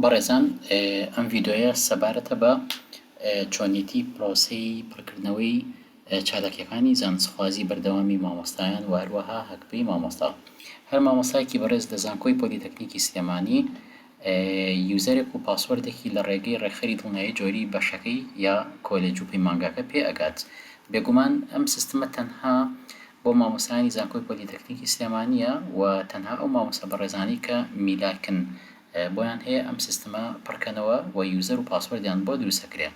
بەڕێزان ئەم ڤیدۆیە سەبارەتە بە چۆنیەتی پرۆسەی پڕکردنەوەی چالاکیەکانی زانستخوازی بەردەوامی مامۆستایان و هەروەها هەگبەی مامۆستا. هەر مامۆستایەکی بەڕێز لە زانکۆی پۆلیتەکنیکی سلێمانی user ێک و password ێکی لە ڕێگەی ڕێکخەری دڵنیایی جۆری بەشەکەی یا کۆلێج و پەیمانگاکە پێ ئەگات. بێگومان ئەم سیستمە تەنها بۆ مامۆستایانی زانکۆی پۆلیتەکنیکی سلێمانیە و تەنها ئەو مامۆستا بەڕێزانەی کە میلاکن بۆیان هەیە ئەم سیستمە پڕکەنەوە و user و password یان بۆ دروست ئەکرێ.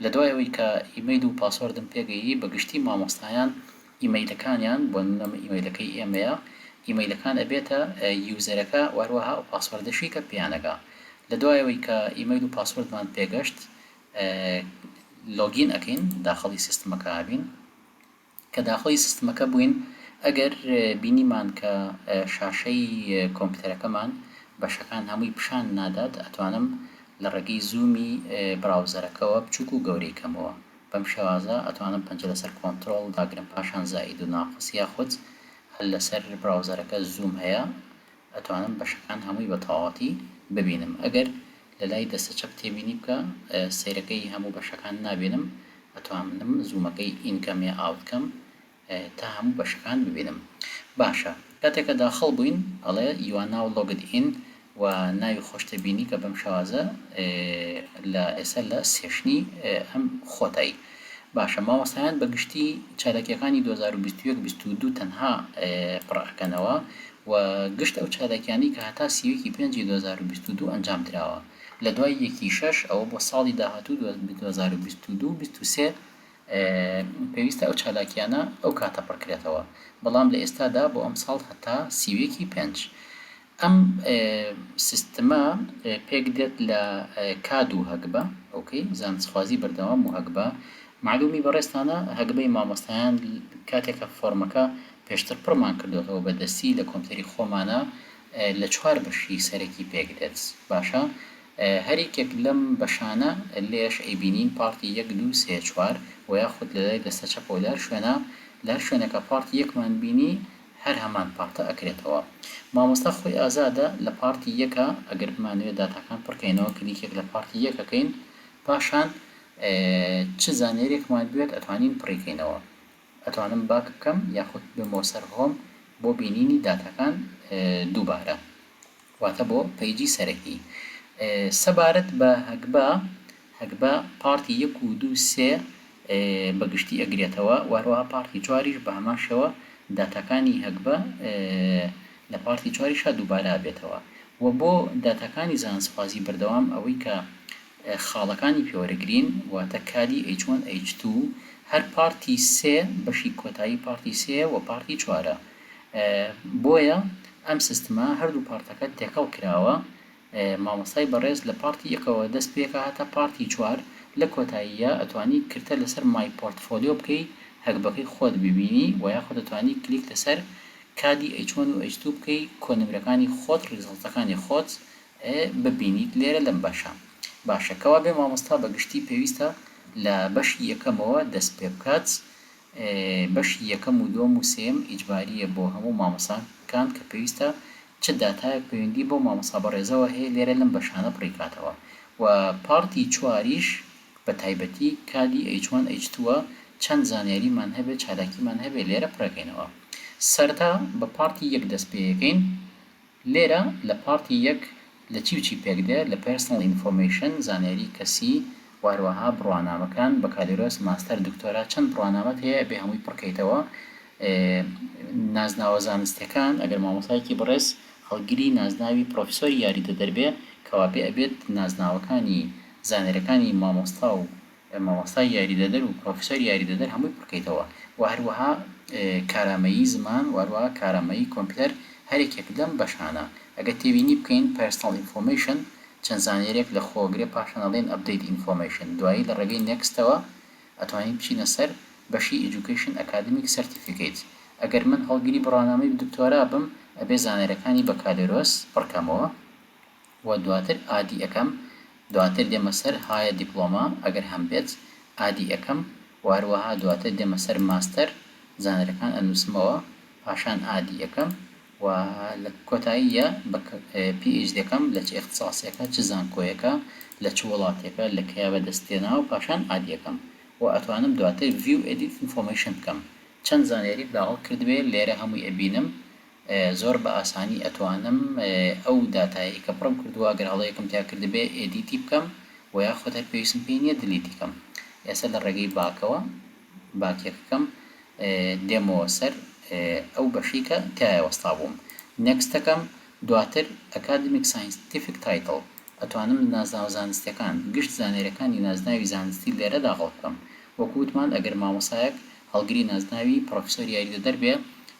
لە دوای ئەوەی کە ئیمەیل و password م پێگەیی بە گشتی مامۆستایان ئیمەیلەکانیان بۆ نمونە ئەمە ئیمەیلەکەی ئێمەیە ئیمەیلەکان ئەبێتە user ەکە و هەروەها ئەو password ەشی کە پێیان ئەگا. لە دوای ئەوەی کە ئیمەیل و password مان پێگەشت login ئەکەین داخڵی سیستمەکە ئەبین. کە داخڵی سیستمەکە بووین ئەگەر بینیمان کە شاشەی کۆمپیوتەرەکەمان بەشەکان هەمووی پیشان نادات ئەتوانم لە ڕێگەی zoom ی browser ەکەوە بچووک و گەورەی کەمەوە بەم شێوازە ئەتوانم پەنجە لەسەر کۆنترۆڵ داگرم پاشان زائید و ناقس یاخود هەر لەسەر browser ەکە zoom هەیە ئەتوانم بەشەکان هەمووی بە تەواوەتی ببینم ئەگەر لە لای دەستە چەپ تێبینی بکە سەیرەکەی هەموو بەشەکان نابینم ئەتوانم zoom ەکەی in کەم یا out کەم تا هەموو بەشەکان ببینم باشە کاتێک کە داخڵ بووین ئەڵێ you are now logged in و ناوی خۆشتە بینی کە بەم شێوازە لە ئێستا لە session ی ئەم خۆتای. باشە مامۆستایان بە گشتی چالاکیەکانی 2021 22 تەنها پڕ ئەکەنەوە و گشت ئەو چالاکیانەی کە هەتا 31 ی پێنجی 2022 ئەنجام دراوە لە دوای یەکی شەش ئەوە بۆ ساڵی داهاتوو 2022 23 پێویستە ئەو چالاکیانە ئەو کاتە پڕکرێتەوە بەڵام لە ئێستادا بۆ ئەمساڵ هەتا 31 ی پێنج ئەم سیستمە پێک دێت لە کاد و هەگبە، okay، زانستخوازی بەردەوام و هەگبە. مەعلومی بەڕێزتانە هەگبەی مامۆستایان کاتێک کە فۆرمەکە پێشتر پڕمان کردۆتەوە بە دەستی لە کۆمپیوتەری خۆمانا لە چوار بەشی سەرەکی پێک دێت. باشە هەر یەکێک لەم بەشانە لێش ئەیبینین part ی یەک دوو سێ چوار وە یاخود لە لای دەستە چەپەوە لە هەر شوێنە لە هەر شوێنێکا part ی یەکمان بینی هەر هەمان part ە ئەکرێتەوە. مامۆستا خۆی ئازادە لە part ی یەکا ئەگەر بمانەوێت داتاکان پڕکەینەوە کلیکێک لە part ی یەک ئەکەین پاشان چ زانیاریەکمان بوێت ئەتوانین پڕیکەینەوە ئەتوانم back بکەم یاخود بێمەوە سەر home بۆ بینینی داتاکان دووبارە. واتە بۆ page ی سەرەکی. سەبارەت بە هەگبە، هەگبە part ی یەک و دوو سێ بە گشتی ئەگرێتەوە و هەروەها part ی چواریش بە هەمان شێوە داتاکانی هەگبە لە part ی چواریشا دووبارە ئەبێتەوە و بۆ داتاکانی زانستخوازی بەردەوام ئەوەی کە خاڵەکانی پێوەرەگرین واتە کادی H one H two هەر part ی سێ بەشی کۆتایی part ی سێیە و part ی چوارە بۆیە ئەم سیستمە هەردوو part ەکە تێکەڵ کراوە مامۆستای بەڕێز لە part ی یەکەوە دەست پێکە هەتا part ی چوار لە کۆتاییە ئەتوانی کرتە لەسەر my portfolio بکەی هەگبەکەی خۆت ببینی وە یاخود ئەتوانی کلیک لەسەر کادی H one و H two بکەی کۆنمرەکانی خۆت result ەکانی خۆت ببینیت لێرە لەم بەشە. باشە کەوابێ مامۆستا بە گشتی پێویستە لە بەشی یەکەمەوە دەست پێ بکات بەشی یەکەم و دووەم و سێیەم ئیجباریە بۆ هەموو مامۆستاکان کە پێویستە چ داتایەک پەیوەندی بەو مامۆستا بەڕێزەوە هەیە لێرە لەم بەشانە پڕیکاتەوە و part ی چواریش بە تایبەتی کادی H one H two ە چەند زانیاریمان هەبێت چالاکیمان هەبێت لێرە پڕەکەینەوە سەرەتا بە part ی یەک دەست پێیەکەین لێرە لە part ی یەک لە چی و چی پێک دێ؟ لە Personal Information، زانیاری کەسی، و هەروەها بڕوانامەکان، بەکالۆریۆس، ماستەر، دکتۆرا، چەند بڕوانامەت هەیە ئەبێ هەمووی پڕکەیتەوە. نازناوە زانستیەکان، ئەگەر مامۆستایەکی بەڕێز هەڵگری نازناوی پڕۆفیسۆری یاریدەدەر بێ، کەوابێ ئەبێت نازناوەکانی زانیاریەکانی مامۆستا و مامۆستای یاریدەدەر و پرۆفیسۆری یاریدەدەر هەمووی پڕکەیتەوە وە هەروەها کارامەیی زمان وە هەروەها کارامەیی کۆمپیوتەر هەریەکێک لەم بەشانە ئەگەر تێبینی بکەین Personal Information چەند زانیاریەک لە خۆگرێ پاشان ئەڵێن Update Information دوایی لە ڕێگەی Next ەوە ئەتوانین بچینە سەر بەشی Education Academic Certificate ئەگەر من هەڵگری بڕوانامەی دکتۆرا بم ئەبێ زانیاریەکانی بەکالۆرۆس پڕکەمەوە. و دواتر add ی ئەکەم دواتر دێمە سەر higher diploma ئەگەر هەمبێت add ی ئەکەم و هەروەها دواتر دێمە سەر ماستەر زانرەکان ئەنوسمەوە پاشان add ی ئەکەم. و لە کۆتاییە بە PhD ەکەم لە چ ئیختساسێکە، چ زانکۆیەکە، لە چ وڵاتێکە، لە کەیا بەدەست تێناوە پاشان add ی ئەکەم و ئەتوانم دواتر View Edit Information بکەم چەند زانیاریم داخڵ کردبێ لێرە هەمووی ئەبینم زۆر بە ئاسانی ئەتوانم ئەو داتایەی کە پڕم کردووە ئەگەر هەڵەیەکم تیا کردبێ edit ی بکەم و یاخود هەر پێویستم پێی نییە delete ی کەم ئێستا لە ڕێگەی back ەوە back ێکەکەم دێمەوە سەر ئەو بەشەی کە تیایا وەستا بووم next ئەکەم دواتر Academic Scientific Title ئەتوانم نازناوە زانستیەکان گشت زانیاریەکانی نازناوی زانستی لێرە داخڵ بکەم وەکو وتمان ئەگەر مامۆستایەک هەڵگری نازناوی پڕۆفیسۆری یاریدەدەر بێ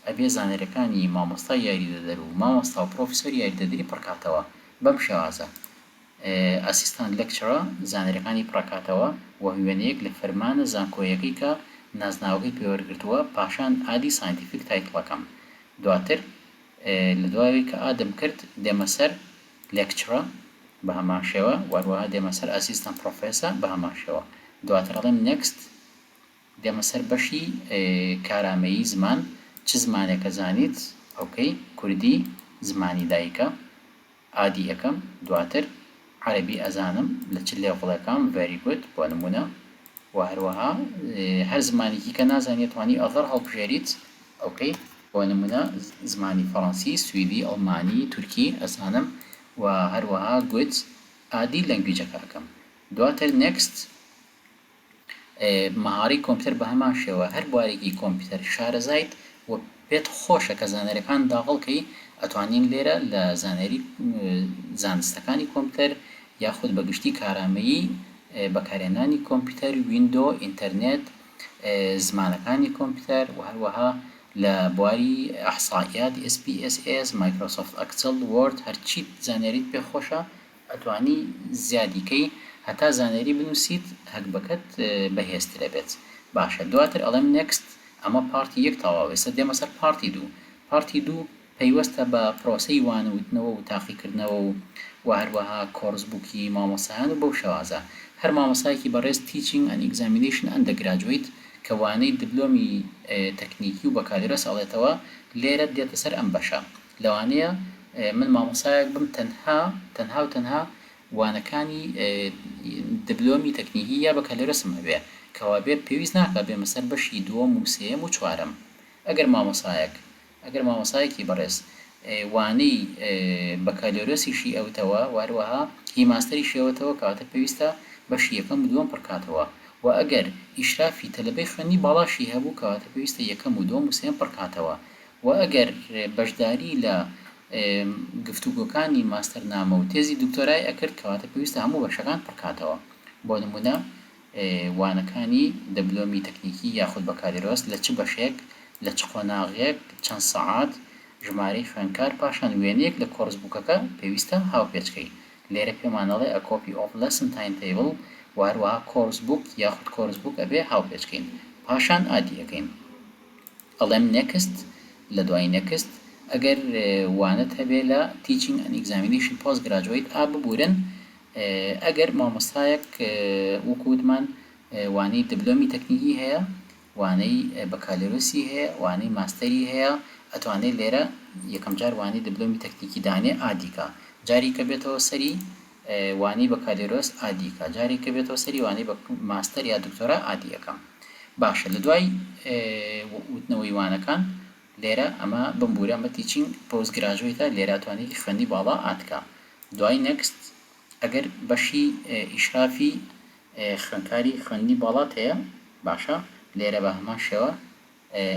ئەبێ زانیاریەکانی مامۆستای یاریدەدەر و مامۆستا و پڕۆفیسۆری یاریدەدەری پڕکاتەوە بەم شێوازە Assistant Lecturer زانیاریەکانی پڕەکاتەوە و وێنەیەک لە فەرمانە زانکۆیەکەی کە نازناوەکەی پێ وەرگرتووە پاشان add ی scientific title ەکەم دواتر لە دوای کە add م کرد دێمە سەر Lecturer بە هەمان شێوە و هەروەها دێمە سەر Assistant Professor بە هەمان شێوە دواتر ئەڵێم Next دێمە سەر بەشی کارامەیی زمان چ زمانێکە زانیت okay کوردی زمانی دایکە add ی ئەکەم دواتر عەرەبی ئەزانم لە چ level ێکام very good بۆ نمونە وە هەروەها هەر زمانێکی کە نازانی ئەتوانی other هەڵبژێریت okay بۆ نمونە زمانی فەڕەنسی سویدی ئەڵمانی تورکی ئەزانم وە هەروەها good add ی language ەکە ئەکەم دواتر next مەهاری کۆمپیوتەر بەهەمان شێوە هەر بوارێکی کۆمپیوتەر شارەزایت و پێت خۆشە کە زانیاریەکان داغڵ کەی ئەتوانین لێرە لە زانیاری زانستەکانی کۆمپیوتەر یاخود بە گشتی کارامەیی بەکارهێنانی کۆمپیوتەر window ئینتەرنێت زمانەکانی کۆمپیوتەر و هەروەها لە بواری ئەحسائیات SPSS Microsoft Excel Word هەرچیت زانیاریت پێ خۆشە ئەتوانی زیادی کەی هەتا زانیاری بنوسیت هەگبەکەت بەهێزتر ئەبێت باشە دواتر ئەڵێم next ئەمە part ی یەک تەواو ئێستا دێمە سەر part ی دوو part ی دوو پەیوەستە بە پرۆسەی وانە وتنەوە و تاقیکردنەوە و وە هەروەها course book ی مامۆستایان و بەو شێوازە هەر مامۆستایەکی بەڕێز Teaching and Examination Undergraduate کە وانەی دبلۆمی تەکنیکی و بەکالۆرێس ئەڵێتەوە لێرە دێتە سەر ئەم بەشە لەوانەیە من مامۆستایەک بم تەنها تەنها و تەنها وانەکانی دبلۆمی تەکنیکی یا بەکالۆرێسم هەبێ کەوابێ پێویست ناکا بێمە سەر بەشی دووەم و سێیەم و چوارەم ئەگەر مامۆسایەک ئەگەر مامۆسایەکی بەڕێز وانەی بەکالۆرێسیشی ئەوتەوە و هەروەها هی ماستەریشی ئەوتەوە کەواتە پێویستە بەشی یەکەم و دووەم پڕکاتەوە وە ئەگەر ئیشرافی تەلەبەی خوێندنی باڵاشی هەبوو کەواتە پێویستە یەکەم و دووەم و سێیەم پڕکاتەوە وە ئەگەر بەشداری لە گفتوگۆکانی ماستەرنامە و تێزی دکتۆرای ئەکرد کەواتە پێویستە هەموو بەشەکان پڕکاتەوە بۆ نمونە وانەکانی دبلۆمی تەکنیکی یاخود بەکالرۆس لە چ بەشێک لە چ قۆناغێک چەند سەعات ژمارەی خوێندکار پاشان وێنەیەک لە course book ەکە پێویستە هاوپێچ کەی لێرە پێمان ئەڵێ a copy of lesson timetable وە هەروەها course book یاخود course book ئەبێ هاوپێچ کەین پاشان add ی ئەکەین. ئەڵێم next لە دوای next ئەگەر وانەت هەبێ لە Teaching and Examination Post Graduate ئا ببورن ئەگەر مامۆستایەک وەکو وتمان وانەی دبلۆمی تەکنیکی هەیە وانەی بەکالۆرۆسی هەیە وانەی ماستەری هەیە ئەتوانێ لێرە یەکەم جار وانەی دبلۆمی تەکنیکی دانێ add ی کا جاری کە بێتەوە سەری وانەی بەکالۆرۆس add ی کا جارێک کە بێتەوە سەری وانەی ماستەر یا دکتۆرا add ی ئەکەم باشە لە دوای وتنەوەی وانەکان لێرە ئەمە بمبورە ئەمە teaching post graduate ە لێرە ئەتوانی خوێندنی باڵا add کا دوای next ئەگەر بەشی ئیشرافی خوێندکاری خوێندنی باڵات هەیە باشە لێرە بە هەمان شێوە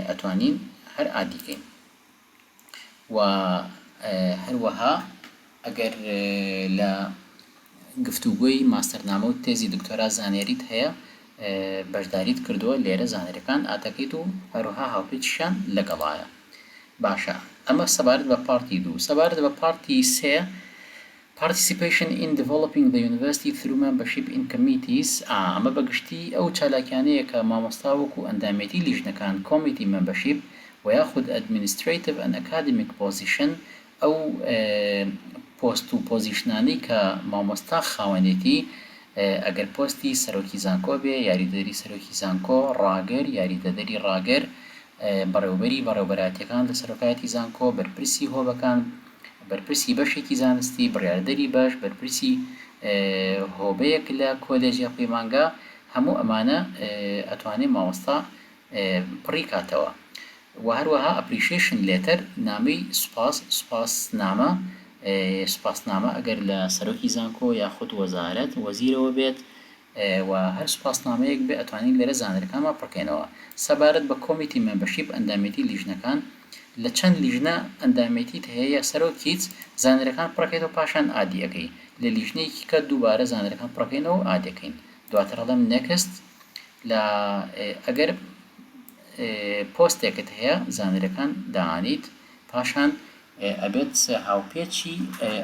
ئەتوانین هەر add ی کەین. و هەروەها ئەگەر لە گفتوگۆی ماستەرنامە و تێزی دکتۆرا زانیاریت هەیە بەشداریت کردووە لێرە زانیاریەکان add ەکەیت و هەروەها هاوپێچیشیان لەگەڵایە باشە ئەمە سەبارەت بە part ی دوو سەبارەت بە part ی سێ Participation in developing the university through membership in committees، ئا ئەمە بە گشتی ئەو چالاکیانەیە کە مامۆستا وەکو ئەندامێتی لیژنەکان Committee membership و یاخود Administrative and Academic position ئەو پۆست و position انەی کە مامۆستا خاوەنێتی ئەگەر پۆستی سەرۆکی زانکۆ بێ، یاریدەدەری سەرۆکی زانکۆ، ڕاگر، یاریدەدەری ڕاگر. بەڕێوەبەری بەڕێوەبەرایەتیەکان لە سەرۆکایەتی زانکۆ، بەرپرسی هۆبەکان، بەرپرسی بەشێکی زانستی، بڕیاردەری بەش، بەرپرسی هۆبەیەک لە کۆلێژ یا پەیمانگا، هەموو ئەمانە ئەتوانێ مامۆستا پڕی کاتەوە. وە هەروەها appreciation letter نامەی سوپاس، سوپاسنامە، سوپاسنامە ئەگەر لە سەرۆکی زانکۆ یاخود وەزارەت، وەزیرەوە بێت و هەر سوپاسنامەیەک بێ ئەتوانین لێرە زانەرەکانمان پڕکەینەوە. سەبارەت بە committee membership ئەندامێتی لیژنەکان، لە چەند لیژنە ئەندامێتیت هەیە یا سەرۆکیت، زانەرەکان پڕەکەیتەوە پاشان add ی ئەکەی. لە لیژنەیەکی کە دووبارە زانەرەکان پڕەکەینەوە و add ی ئەکەین. دواتر ئەڵێم next لە ئەگەر پۆستێکت هەیە زانەرەکان دائەنیت پاشان ئەبێت هاوپێچی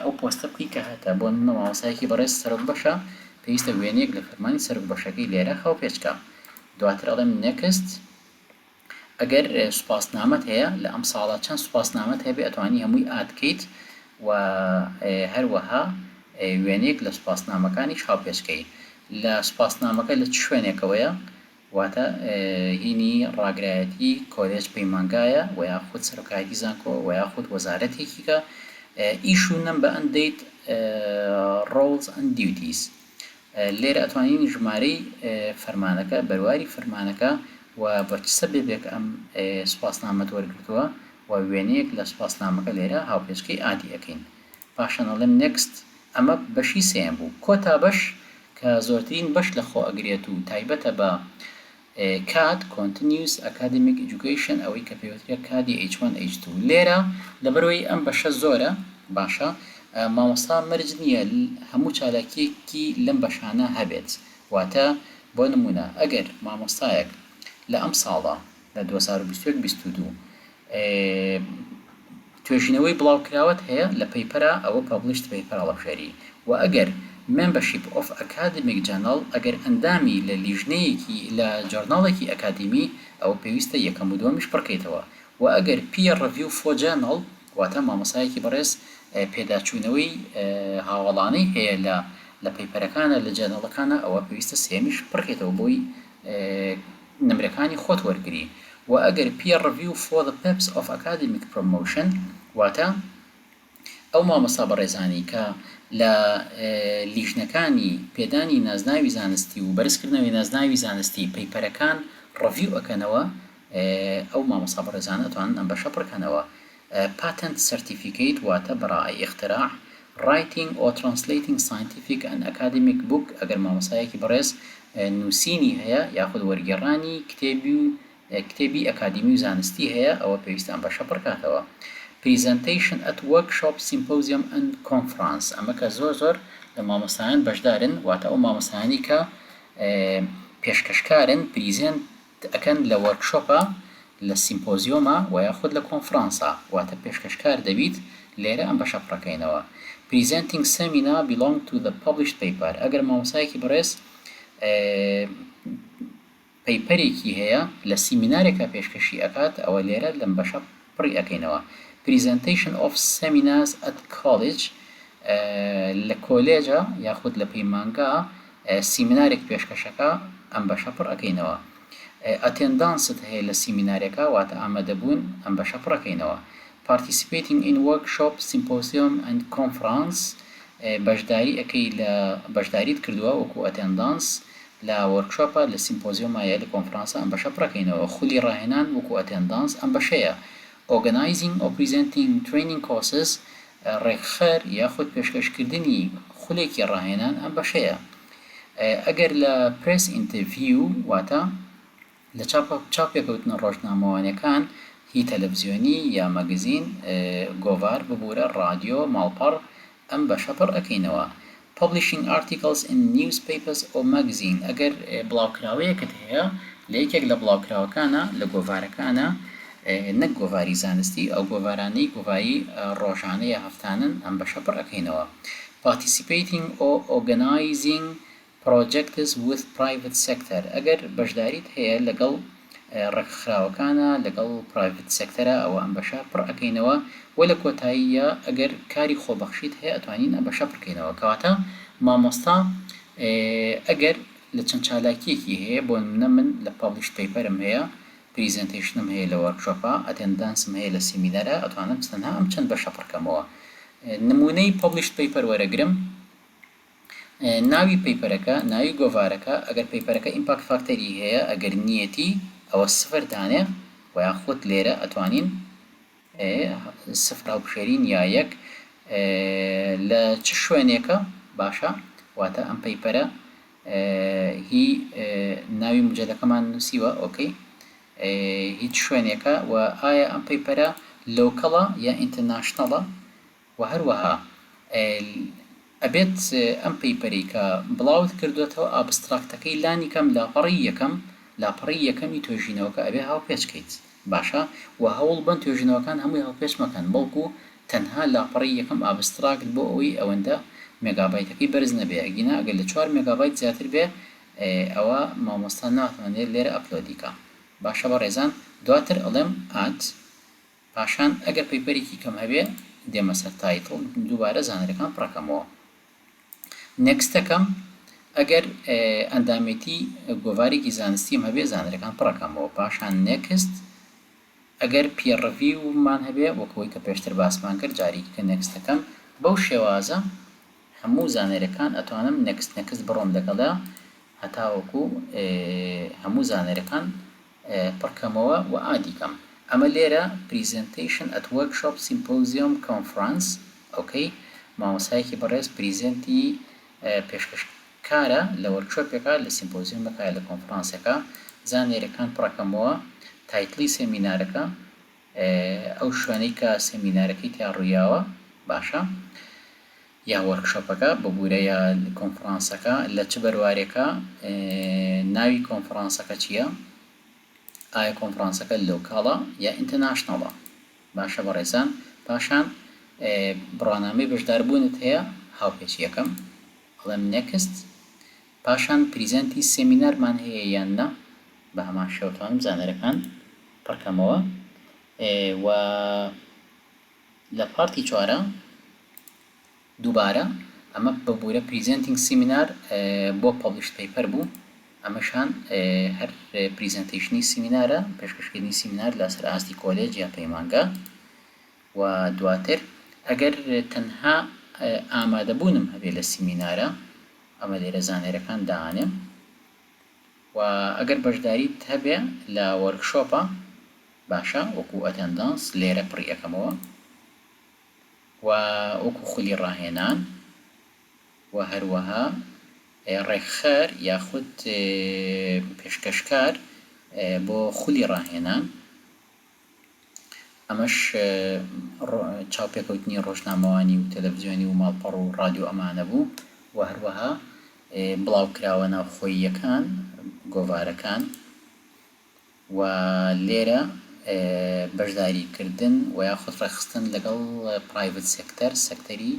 ئەو پۆستە بکەی کە هەتە، بۆ نمونە مامۆستایەکی بەڕێز سەرۆک بەشە پێویستە وێنەیەک لە فەرمانی سەرۆک بەشەکەی لێرە هاوپێچ کا. دواتر ئەڵێم next ئەگەر سوپاسنامەت هەیە لە ئەم ساڵە چەند سوپاسنامەت هەبێ ئەتوانی هەمووی add کەیت و هەروەها وێنەیەک لە سوپاسنامەکانیش هاوپێچ کەی. لە سوپاسنامەکە لە چ شوێنێکەوەیە واتە هینی ڕاگرایەتی کۆلێج پەیمانگایە وە یاخود سەرۆکایەتی زانکۆ وە یاخود وەزارەتێکیکە issue number and date roles and duties لێرە ئەتوانین ژمارەی فەرمانەکە بەرواری فەرمانەکە و بە چ سەبەبێک ئەم سوپاسنامەت وەرگرتووە و وێنەیەک لە سوپاسنامەکە لێرە هاوپێچکەی add ی ئەکەین پاشان ئەڵێم next ئەمە بەشی سێیەم بوو کۆتا بەش کە زۆرترین بەش لە خۆ ئەگرێت و تایبەتە بە CADE، Continuous Academic Education، ئەوەی کە پێوترێ کادی H one H two لێرە لەبەرئەوەی ئەم بەشە زۆرە باشە مامۆستا مەرج نییە هەموو چالاکیەکی لەم بەشانە هەبێت واتە بۆ نمونە ئەگەر مامۆستایەک لە ئەم ساڵە لە 2021 22 توێژینەوەی بڵاوکراوەت هەیە لە paper ا ئەوە published paper هەڵبژێری وە ئەگەر Membership of Academic Journal ئەگەر ئەندامی لە لیژنەیەکی لە journal ێکی ئەکادیمی ئەوە پێویستە یەکەم و دووەمیش پڕکەیتەوە وە ئەگەر Peer Review for Journal واتە مامۆستایەکی بەڕێز پێداچوونەوەی هاوەڵانەی هەیە لە لە paper ەکانە لە journal ەکانە ئەوە پێویستە سێیەمیش پڕکەیتەوە بۆی نمرەکانی خۆت وەرگری وە ئەگەر Peer Review for the Purpose of Academic Promotion واتە ئەو مامۆستا بەڕێزانەی کە لە لیژنەکانی پێدانی نازناوی زانستی و بەرزکردنەوەی نازناوی زانستی paper ەکان review ئەکەنەوە ئەو مامۆستا بەڕێزانە ئەتوانن ئەم بەشە پڕکەنەوە Patent Certificate واتە بەڕائەی ئیختراع، Writing or Translating Scientific and Academic Book ئەگەر مامۆستایەکی بەڕێز نووسینی هەیە یاخود وەرگێڕانی کتێبی و کتێبی ئەکادیمی و زانستی هەیە ئەوە پێویستە ئەم بەشە پڕکاتەوە. Presentation at Workshop، Symposium and Conference ئەمە کە زۆر زۆر لە مامۆستایان بەشدارن واتە ئەو مامۆستایانەی کە پێشکەشکارن present ئەکەن لە workshop ا لە symposium ا وە یاخود لە کۆنفرانسا واتە پێشکەشکار دەبیت لێرە ئەم بەشە پڕەکەینەوە Presenting Seminar Belong to the Published Paper ئەگەر مامۆستایەکی بەڕێز paper ێکی هەیە لە سیمینارێکا پێشکەشی ئەکات ئەوە لێرە لەم بەشە پڕی ئەکەینەوە Presentation of Seminars at College لە کۆلێجا یاخود لە پەیمانگا سیمینارێک پێشکەشەکا ئەم بەشە پڕ ئەکەینەوە Attendance ت هەیە لە سیمینارێکا واتە ئامادەبوون ئەم بەشە پڕ ئەکەینەوە Participating in Workshop، Symposium and Conference بەشداری ئەکەی لە بەشداریت کردووە وەکو attendance لە workshop ا لە symposium ا یا لە کۆنفرانسا ئەم بەشە پڕەکەینەوە خولی ڕاهێنان وەکو attendance ئەم بەشەیە Organizing or Presenting Training Courses ڕێکخەر یاخود پێشکەشکردنی خولێکی ڕاهێنان ئەم بەشەیە ئەگەر لە press interview واتە لە چاوپێکەوتنە ڕۆژنامەوانیەکان هی تەلەفزیۆنی یا magazine گۆڤار ببورە ڕادیۆ ماڵپەڕ ئەم بەشە پڕ ئەکەینەوە Publishing articles in newspapers or magazine ئەگەر بڵاوکراوەیەکت هەیە لە یەکێک لە بڵاوکراوەکانا لە گۆڤارەکانا نەک گۆڤاری زانستی ئەو گۆڤارانەی گۆڤاری ڕۆژانە یا هەفتانەن ئەم بەشە پڕ ئەکەینەوە Participating or organizing Projects with private sector ئەگەر بەشداریت هەیە لەگەڵ ڕێکخراوەکانا لەگەڵ private sector ا ئەوە ئەم بەشە پڕ ئەکەینەوە وە لە کۆتاییا ئەگەر کاری خۆبەخشیت هەیە ئەتوانین ئەم بەشە پڕکەینەوە کەواتە مامۆستا ئەگەر لە چەند چالاکیەکی هەیە بۆ نمونە من لە published paper م هەیە. presentation م هەیە لە workshop ا، attendance م هەیە لە seminar ا، ئەتوانم تەنها ئەم چەند بەشە پڕکەمەوە. نموونەی published paper وەرەگرم، ناوی paper ەکە، ناوی گۆڤارەکە، ئەگەر paper ەکە impact factor ی هەیە، ئەگەر نییەتی ئەوە سفر دانێ، وە یاخود لێرە ئەتوانین سفر هەڵبژێرین یا یەک لە چ شوێنێکە باشە واتە ئەم paper ە هی ناوی مجەلەکەمان نووسیوە okay هیچ شوێنێکە و ئایا ئەم paper ە local ە یا international ە وە هەروەها ئەبێت ئەم paper ەی کە بڵاوت کردۆتەوە abstract ەکەی لانی کەم لاپەڕەی یەکەم لاپەڕەی یەکەمی توێژینەوەکە ئەبێ هاوپێچ کەیت باشە وە هەوڵ بەن توێژینەوەکان هەمووی هاوپێچ مەکەن بەڵکو تەنها لاپەڕەی یەکەم abstract بۆ ئەوەی ئەوەندە مێگابایتەکەی بەرز نەبێ ئەگینا ئەگەر لە چوار مێگابایت زیاتر بێ ئەوە مامۆستا ناتوانێت لێرە upload ی کا باشە بەڕێزان دواتر ئەڵێم add پاشان ئەگەر paper ێکی کەم هەبێ دێمە سەر title دووبارە genre ەکان پڕەکەمەوە next ەکەم ئەگەر ئەندامێتی گۆڤارێکی زانستیم هەبێ genre ەکان پڕەکەمەوە پاشان next ئەگەر peer review مان هەبێ وەک ئەوەی کە پێشتر باسمان کرد جارێکی کە next ەکەم بەو شێوازە هەموو genre ەکان ئەتوانم next next بڕۆم لەگەڵیا هەتاوەکو هەموو genre ەکان پڕکەمەوە و add ی کەم ئەمە لێرە presentation at workshop symposium conference okay مامۆستایەکی بەڕێز present ی پێشکەش کارە لە workshop ێکا لە symposium ێکا لە کۆنفرانسێکا genre ەکان پڕەکەمەوە title ی سێمینارەکە ئەو شوێنەی کە سێمینارەکەی تیا ڕوویاوە باشە یا workshop ەکە ببورە یا کۆنفرانسەکە لە چ بەروارێکە ناوی کۆنفرانسەکە چییە ئایا کۆنفرانسەکە local ە یا international ە باشە بەڕێزان پاشان بڕوانامەی بەشداربوونت هەیە هاوپێچی یەکەم ئەڵێم next پاشان present ی سێمینارمان هەیە یان نا بە هەمان شێوە توانم genre ەکان پڕکەمەوە و لە part ی چوارە دووبارە ئەمە ببورە presenting seminar بۆ published paper بوو ئەمەشان هەر presentation ی سیمینارە پێشکەشکردنی سیمینار لەسەر ئاستی کۆلێج یا پەیمانگا و دواتر ئەگەر تەنها ئامادەبوونم هەبێ لە سیمینارە ئەمە لێرە genre ەکان دانێم و ئەگەر بەشداریت هەبێ لە workshop ە باشە وەکو attendance لێرە پڕی ئەکەمەوە و وەکو خولی ڕاهێنان و هەروەها ڕێکخەر یاخود پێشکەشکار بۆ خولی ڕاهێنان ئەمەش چاوپێکەوتنی ڕۆژنامەوانی و تەلەفزیۆنی و ماڵپەڕ و ڕادیۆ ئەمانە بوو و هەروەها بڵاوکراوە ناوخۆییەکان گۆڤارەکان و لێرە بەشداری کردن و یاخود ڕێکخستن لەگەڵ private sector، سێکتەری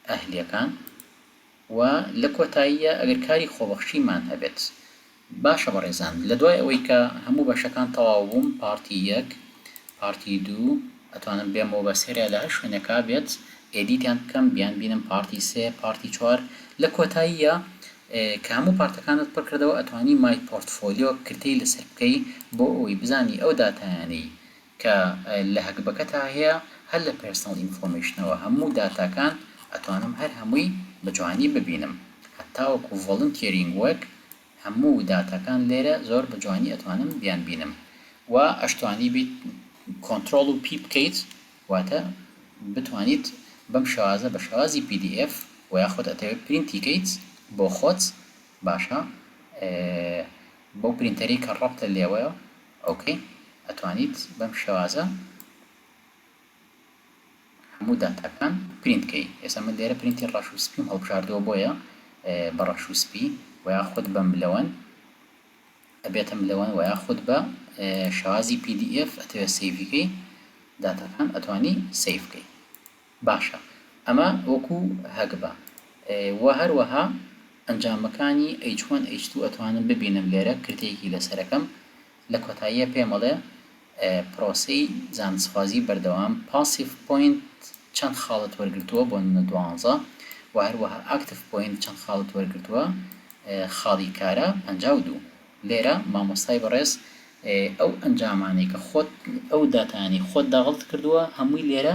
ئەهلیەکان و لە کۆتاییە ئەگەر کاری خۆبەخشیمان هەبێت. باشە بەڕێزان لە دوای ئەوەی کە هەموو بەشەکان تەواو بووم part ی یەک part ی دوو ئەتوانم بێمەوە بە سەریا لە هەر شوێنێکا بێت edit یان بکەم بیان بینم part ی سێ part ی چوار لە کۆتاییە کە هەموو part ەکانت پڕ کردەوە ئەتوانی my portfolio کرتەی لەسەر بکەی بۆ ئەوەی بزانی ئەو داتایانەی کە لە هەگبەکەتا هەیە هەر لە personal information ەوە هەموو داتاکان ئەتوانم هەر هەمووی بە جوانی ببینم هەتاوەکو volunteering work هەموو داتاکان لێرە زۆر بە جوانی ئەتوانم بیان بینم و ئەشتوانی بیت کۆنترۆڵ و P بکەیت واتە بتوانیت بەم شێوازە بە شێوازی PDF وە یاخود ئەتەوێت پرینتی کەیت بۆ خۆت باشە بەو پرینتەرەی کە ڕەبتە لێوەیە okay ئەتوانیت بەم شێوازە هەموو داتاکان پرینت کەی ئێستا من لێرە پرینتی ڕەش و سپیم هەڵبژاردووە بۆیە بە ڕەش و سپی و یاخود بە ملەوەن ئەبێتە ملەوەن و یاخود بە شێوازی PDF ئەتەوێت save ی کەی داتاکان ئەتوانی save کەی باشە ئەمە وەکو هەگبە وە هەروەها ئەنجامەکانی H one H two ئەتوانم ببینم لێرە کرتەیەکی لەسەرەکەم لە کۆتاییە پێم ئەڵێ پرۆسەی زانستخوازی بەردەوام passive point چەند خاڵت وەرگرتووە بۆ نمونە دوانزە وە هەروەها active point چەند خاڵت وەرگرتووە خاڵی کارا 52. لێرە مامۆستای بەڕێز ئەو ئەنجامانەی کە خۆت ئەو داتایانەی خۆت داغڵت کردووە هەمووی لێرە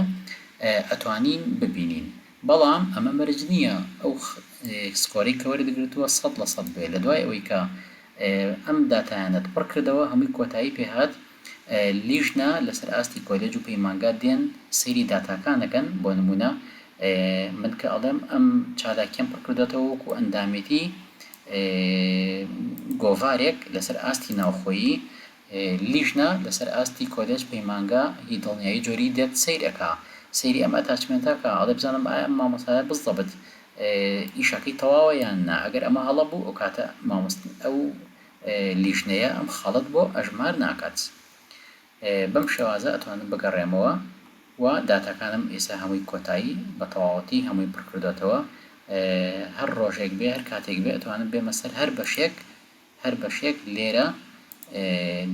ئەتوانین ببینین بەڵام ئەمە مەرج نییە ئەو score ەی کە وەرت گرتووە 100% بێ لە دوای ئەوەی کە ئەم داتایانەت پڕ کردەوە هەمووی کۆتایی پێ هات لیژنە لەسەر ئاستی کۆلێج و پەیمانگا دێن سەیری داتاکان ئەکەن بۆ نموونە من کە ئەڵێم ئەم چالاکیەم پڕ کردۆتەوە وەکو ئەندامێتی گۆڤارێک لەسەر ئاستی ناوخۆیی لیژنە لەسەر ئاستی کۆلێج پەیمانگا هی دڵنیایی جۆری دێت سەیر ئەکا سەیری ئەم attachment ە ئەکا ئەڵێ بزانم ئایا ئەم مامۆستایە بزەبت ئیشەکەی تەواوە یان نا ئەگەر ئەمە هەڵە بوو ئەوکاتە مامۆست ئەو لیژنەیە ئەم خاڵەت بۆ ئەژمار ناکات. بەم شێوازە ئەتوانم بگەڕێمەوە و داتاکانم ئێستا هەمووی کۆتایی بە تەواوەتی هەمووی پڕ کردۆتەوە هەر ڕۆژێک بێ هەر کاتێک بێ ئەتوانم بێمە سەر هەر بەشێک هەر بەشێک لێرە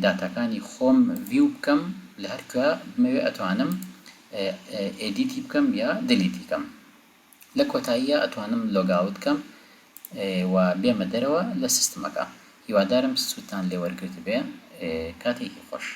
داتاکانی خۆم view بکەم لە هەر کوێ بمەوێ ئەتوانم edit ی بکەم یا delete ی کەم. لە کۆتاییا ئەتوانم logout کەم و بێمە دەرەوە لە سیستمەکە. هیوادارم سوودتان لێ وەرگرتبێ. کاتێکی خۆش.